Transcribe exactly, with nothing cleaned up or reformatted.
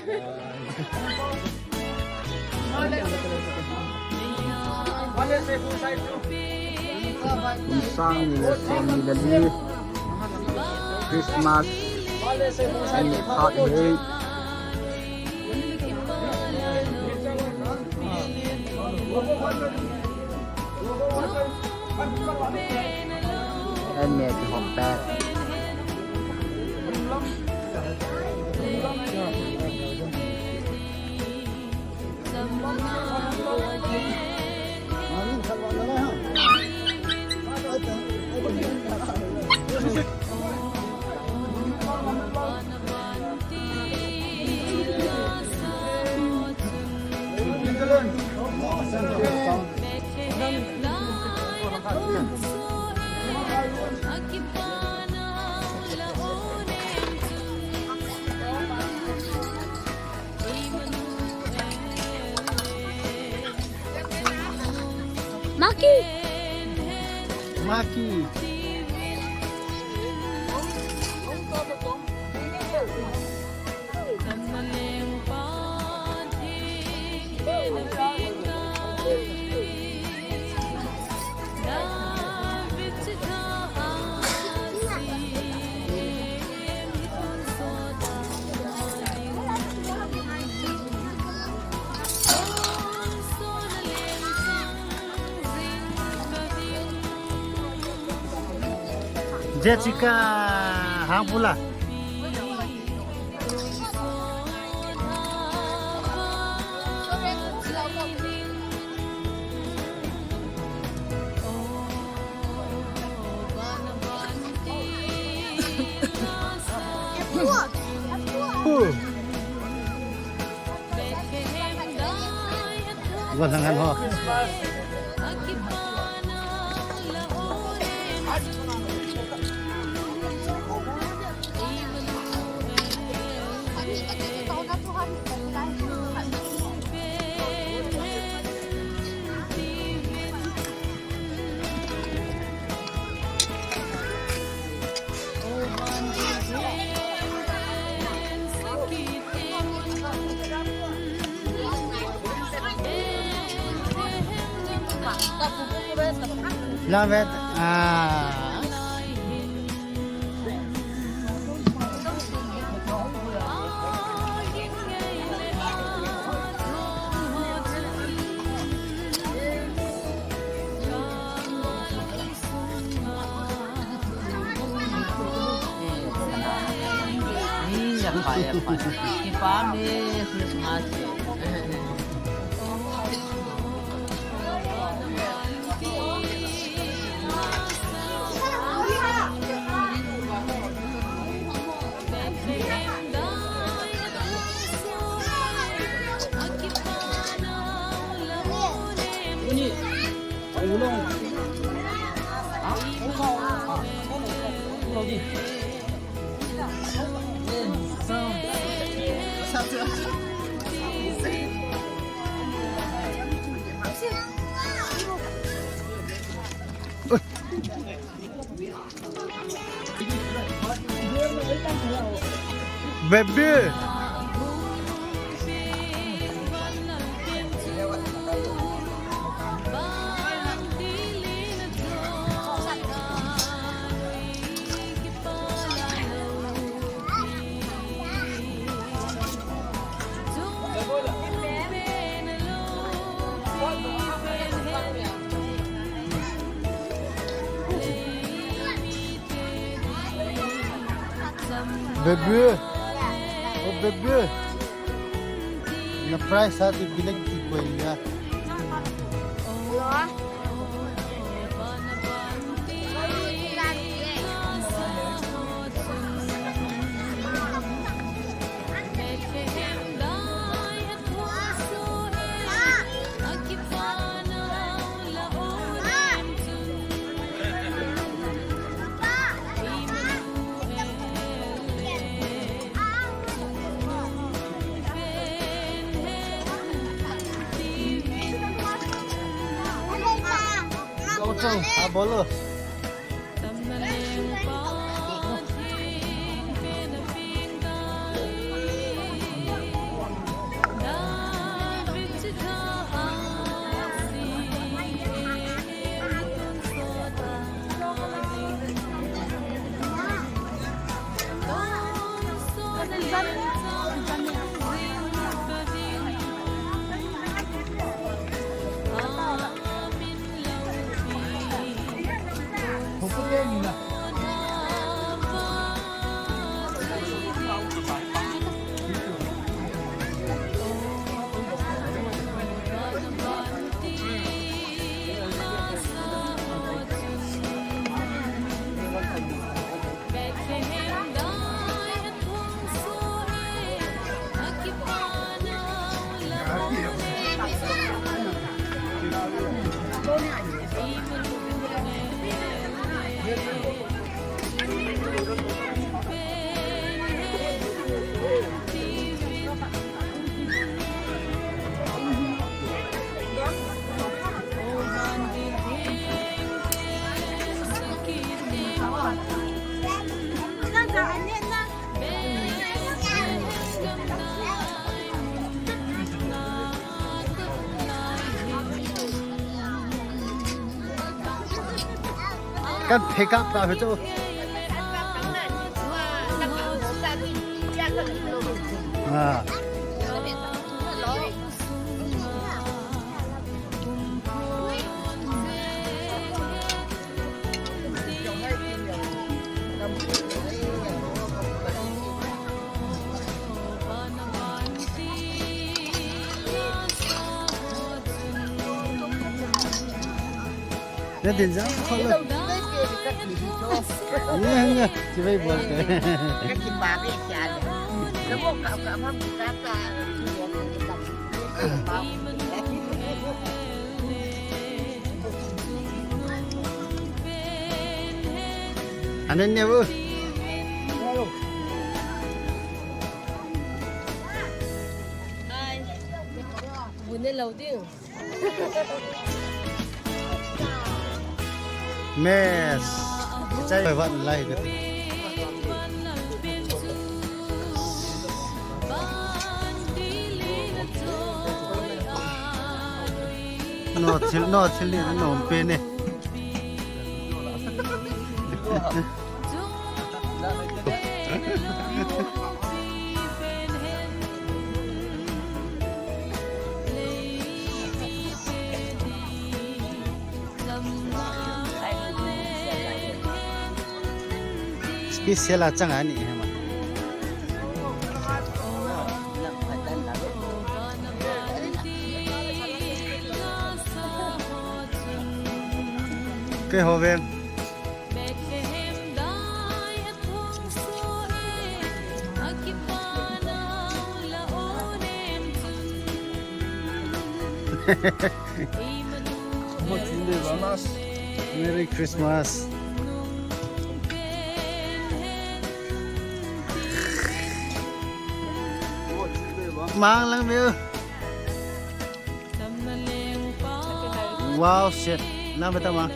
Kum sang ni le som ni le li Christmas an phat hi. An me kihong pet. Maki. Maki. Jessica Hangpula. Gua sangan ho. Love it. Ah. Baby. Baby. Oh, baby. Na price ha tu bilek ki koi ya. Chau, chau. Ah, bolo. Tamna lengpa theng pen a peng tai. Kan phei kap ta phe chu. Ah. Nadin jang khol lo. Nga, nga, chibai bol te. Anan ne bu. Hai. Bu ne lo ding. Mes. Chai vat lai ke. No thil, no thil ni no pe ne. Special a chang ani hema. Kei ho ve. Merry Christmas. Mang lang meu. Wow, shit. Na beta mang.